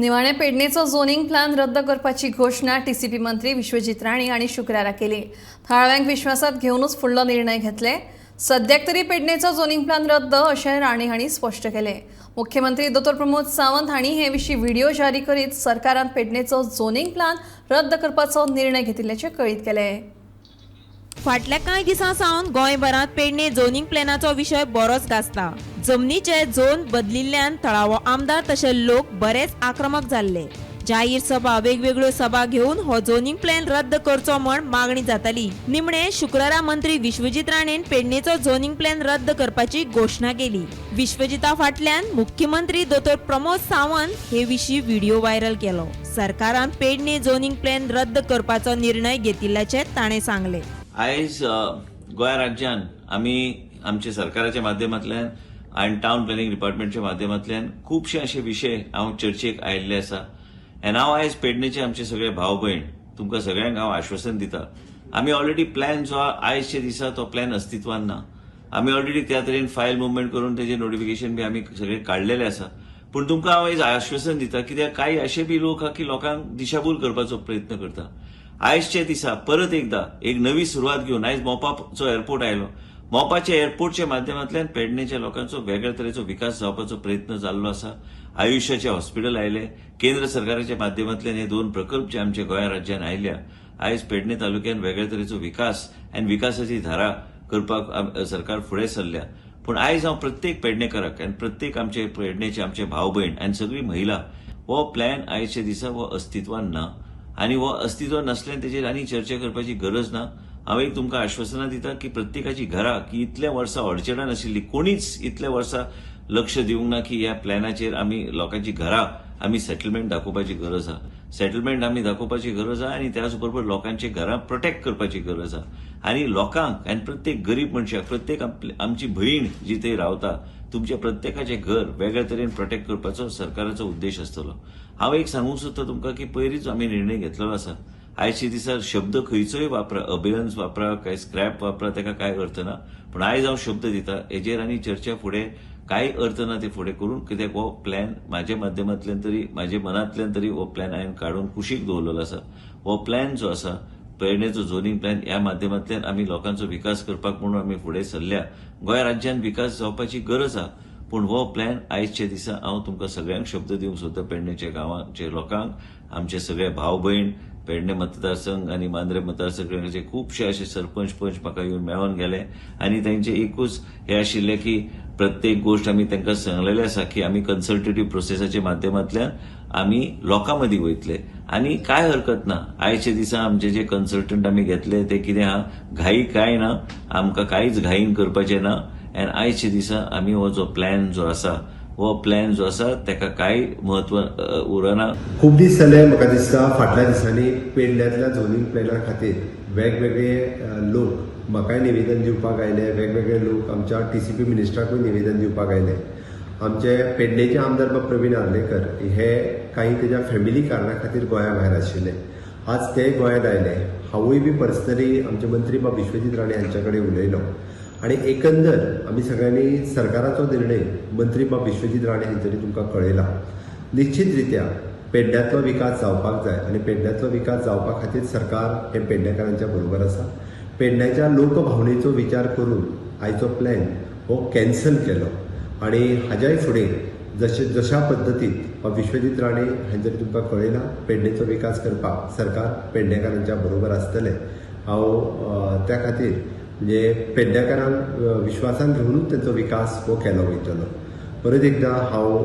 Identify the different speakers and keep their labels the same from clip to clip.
Speaker 1: निमाणे पेडणेचो zoning plan रद्द करपाची घोशणा टीसीपी मंत्री विश्वजीत राणे हांणी शुक्रारा केली. थळाव्यांक विश्वासात घेवनूच फुडलो निर्णय घेतले. सद्याक तरी पेडणेचो झोनिंग प्लान रद्द अशें राणे हांणी स्पश्ट केलें. मुख्यमंत्री दोतोर प्रमोद सावंत हांणी हे विशीं व्हिडिओ जारी करीत सरकारान पेडणेचो झोनिंग प्लान रद्द करपाचो निर्णय घेतिल्ल्याचें कळीत केलें.
Speaker 2: फाटल्या कांय दिसां सावन गोंयभरांत पेडणे झोनिंग प्लॅनाचो विशय बरोच गाजता. जमनीचे झोन बदलिल्ल्यान थळावो आमदार तशे लोक बरेच आक्रमक जाल्ले. जाहीर सभा, वेगवेगळ्यो सभा घेवन हो झोनिंग प्लॅन रद्द करचो म्हण मागणी जाताली. निमणे शुक्रारा मंत्री विश्वजीत राणेन पेडणेचो झोनिंग प्लॅन रद्द करपाची घोशणा केली. विश्वजिता फाटल्यान मुख्यमंत्री दोतोर प्रमोद सावंत हे विशीं व्हिडिओ व्हायरल केलो. सरकारान पेडणे झोनिंग प्लॅन रद्द करपाचो निर्णय घेतिल्ल्याचें ताणें सांगलें.
Speaker 3: आयज गोंय राज्यान आमी आमच्या सरकाराच्या माध्यमांतल्यान आनी टावन प्लॅनिंग डिपार्टमेंटच्या माध्यमांतल्यान खुबशे अशे विशय हांव चर्चेक आयिल्ले आसा. आनी हांव आयज पेडणेचे आमचे सगळे भाव भयण, तुमकां सगळ्यांक हांव आश्वासन दिता, आमी ऑलरेडी प्लॅन जो आहा, आयजच्या दिसा तो प्लॅन अस्तित्वान ना. आमी ऑलरेडी त्या तरेन फायल मुवमेंट करून तेजे नोटिफिकेशन बी आमी सगळे काडलेले आसा. पूण तुमकां हांव आयज आश्वासन दिता, कित्याक कांय अशे बी लोक आहा की लोकांक दिशाभूल करपाचो प्रयत्न करता. आयजच्या दिसा परत एकदा एक नवी सुरवात घेवन आयज मोपाचो एअरपोर्ट आयलो. मोपाच्या एअरपोर्टच्या माध्यमांतल्यान पेडणेच्या लोकांचो वेगळ्या तरेचो विकास जावपाचो प्रयत्न जाल्लो आसा. आयुश्याचे हॉस्पिटल आयले. केंद्र सरकाराच्या माध्यमांतल्यान हे दोन प्रकल्प जे आमच्या गोंया राज्यान आयल्या, आयज पेडणे तालुक्यान वेगळ्या तरेचो विकास आनी विकासाची धारा करपाक सरकार फुडें सरल्या. पूण आयज हांव प्रत्येक पेडणेकाराक आनी प्रत्येक आमचे पेडणेचे आमचे भाव भयण आनी सगळी महिला, हो प्लॅन आयच्या दिसा हो अस्तित्वान ना आनी हो अस्तित्वान नासल्यान तेजेर आनी चर्चा करपाची गरज ना. हांव एक तुमकां आश्वासनां दिता की प्रत्येकाची घरां की इतल्या वर्सां अडचणां नाशिल्ली, कोणीच इतल्या वर्सां लक्ष दिवंक ना की ह्या प्लॅनाचेर आमी लोकांची घरां आमी सेटलमेंट दाखोवपाची गरज आहा. सेटलमेंट आमी दाखोवपाची गरज आहा आनी त्याच बरोबर लोकांची घरां प्रोटेक्ट करपाची गरज आहा आनी लोकांक आनी प्रत्येक गरीब मनशाक, प्रत्येक आमची भयण जी थंय रावता, तुमच्या प्रत्येकाचें घर वेगळ्या तरेन प्रोटेक्ट करपाचो सरकाराचो उद्देश आसतलो. हांव एक सांगूंक सोदता तुमकां की पयलींच आमी निर्णय घेतलेलो आसा. आयच्या दिसा शब्द खंयचोय वापरा, अबेयन्स वापरा काय स्क्रॅप वापरा, ताका कांय अर्थ ना. पूण आयज हांव शब्द दिता, हेजेर आनी चर्चा फुडें कांय अर्थ ना ते फुडें करून, कित्याक हो प्लॅन म्हाज्या माध्यमांतल्यान तरी, म्हाज्या मनांतल्यान तरी हो प्लॅन हांवें काडून कुशीक दवरलेलो आसा. हो प्लॅन जो आसा, पेडणेचो झोनिंग प्लॅन, ह्या माध्यमांतल्यान आमी लोकांचो विकास करपाक म्हणून आमी फुडें सरल्या. गोंय राज्यान विकास जावपाची गरज आहा, पूण हो प्लॅन आयच्या दिसा हांव तुमकां सगळ्यांक शब्द दिवंक सोदता, पेडणेच्या गांवांचे लोकांक, आमचे सगळे भाव भयण, पेडणे मतदारसंघ आनी मांद्रे मतदारसंघाचे खुबशे अशे सरपंच, पंच म्हाका येवन मेळोन गेले आनी तांचे एकूच हे आशिल्लें की प्रत्येक गोश्ट आमी तांकां सांगलेलें आसा की आमी कन्सल्टेटीव प्रोसेसाच्या माध्यमांतल्यान आमी लोकां मदीं वयतले आनी कांय हरकत ना. आयच्या दिसा आमचे जे कन्सल्टंट आमी घेतले ते कितें आहा, घाई कांय ना, आमकां कांयच घाईन करपाचें ना. आनी आयच्या दिसा आमी हो जो प्लॅन जो आसा, हो प्लॅन जो आसा ताका कांय म्हत्व उरना.
Speaker 4: खूब दीस जाले, म्हाका दिसता फाटल्या दिसांनी पेडण्यांतल्या झोनींग प्लॅना खातीर वेगवेगळे लोक म्हाकाय निवेदन दिवपाक आयले. वेगवेगळे लोक आमच्या टीसीपी मिनिस्टराकूय निवेदन दिवपाक आयले. आमचे पेडणेचे आमदार बाब प्रवीण आर्लेकर हे काही तेज्या फॅमिली कारणा खातीर गोंया भायर आशिल्ले. आज ते गोंयांत आयले. हांवूय बी पर्सनली आमचे मंत्री बाब विश्वजीत राणे हांच्या कडेन उलयलो आनी एकंदर आमी सगळ्यांनी सरकाराचो निर्णय मंत्री बाब विश्वजीत राणे हांच्यांनी तुमकां कळयला. निश्चित रित्या पेडण्यांतलो विकास जावपाक जाय आनी पेडण्यांतलो विकास जावपा खातीर सरकार हें पेडणेकारांच्या बरोबर आसा. पेडण्याच्या लोकभावनेचो विचार करून आयचो प्लॅन हो कॅन्सल केलो आनी हाज्याय फुडें जशें जशा पद्दतीन बाब विश्वजीत राणे हांच्यांनी तुमकां कळयलां, पेडणेचो विकास करपाक सरकार पेडणेकारांच्या बरोबर आसतलें. हांव त्या खातीर म्हणजे पेडणेकारांक विश्वासान घेवनूच तेंचो विकास हो केलो वयतलो. परत एकदां हांव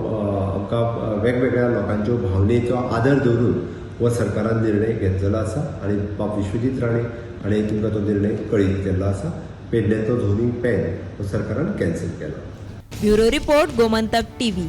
Speaker 4: आमकां वेगवेगळ्या लोकांच्यो भावनेचो आदर दवरून हो सरकारान निर्णय घेतलेलो आसा आनी बाब विश्वजीत राणे हाणें तुमकां तो निर्णय कळीत केल्लो आसा. पेडण्याचो झोनींग प्लॅन हो सरकारान कॅन्सल केला.
Speaker 2: Bureau report, Gomantak TV.